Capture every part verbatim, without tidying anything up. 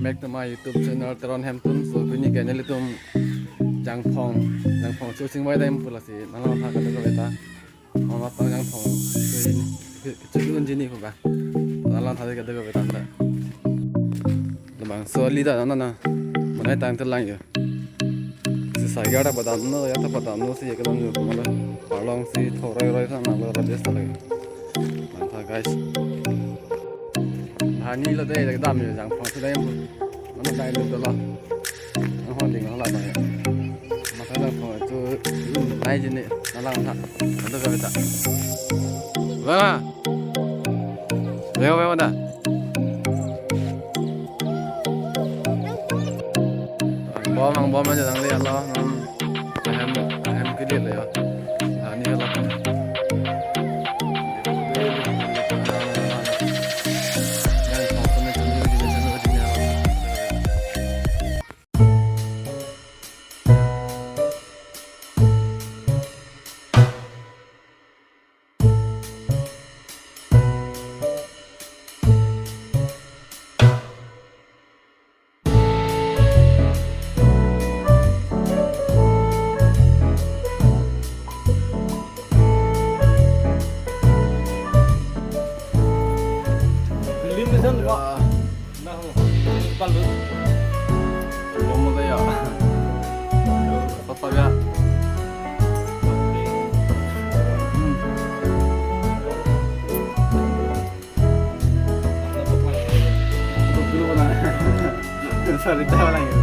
Back to my YouTube channel, Teron Hemtun. So, pini ke nelitum Jangphong, Jangphong chosing bai dam pu lasi, nanglang tha kadokave ta. Mama tang Jangphong chosing, chosing jini ko ba. Nanglang tha kadokave ta. Labangso ali ta nana, manai tang telang yo. Si sagar ta padamno, ya ta padamno si ya kedam yo kumala. Arlong si thorai rai sa nanglo rajes ta lagi. Nang tha guys. Hani lo dei dam yo Jangphong si dam. Mana dai lo dolo. Nang hon ding hala dai. Mata Jangphong chu nai jini nanglang tha. Kadokave ta. Wah. Bego bego da. Bom ang bom aja dang le alo. Ahem ahem ke dia le ya. Hani hala. Lim desan wa. Nah, palu. Bomba ya. Papa ya. Hmm. Sorry, tawa lang yun.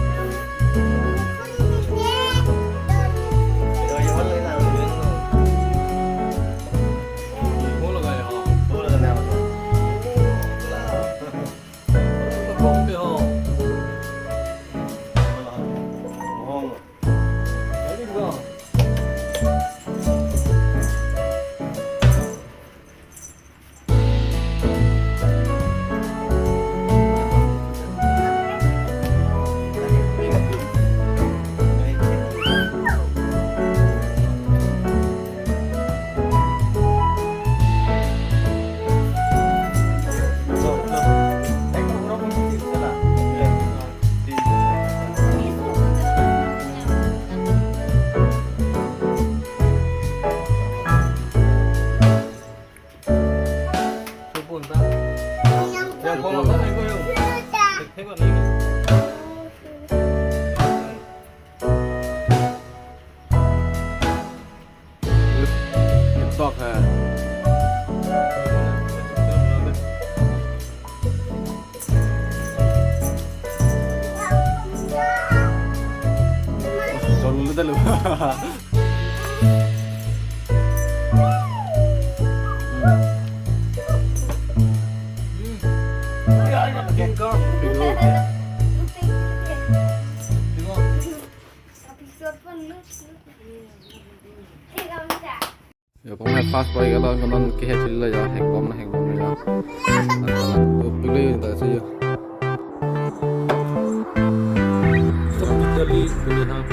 TikTok ha. Jol lu ta lu. Ya, pokoknya pas pai kalau nonton ke head lo ya, hek bom na hek bom ya. Nah, tuh pilih tak sih ya. Tuh pilih pilih hang.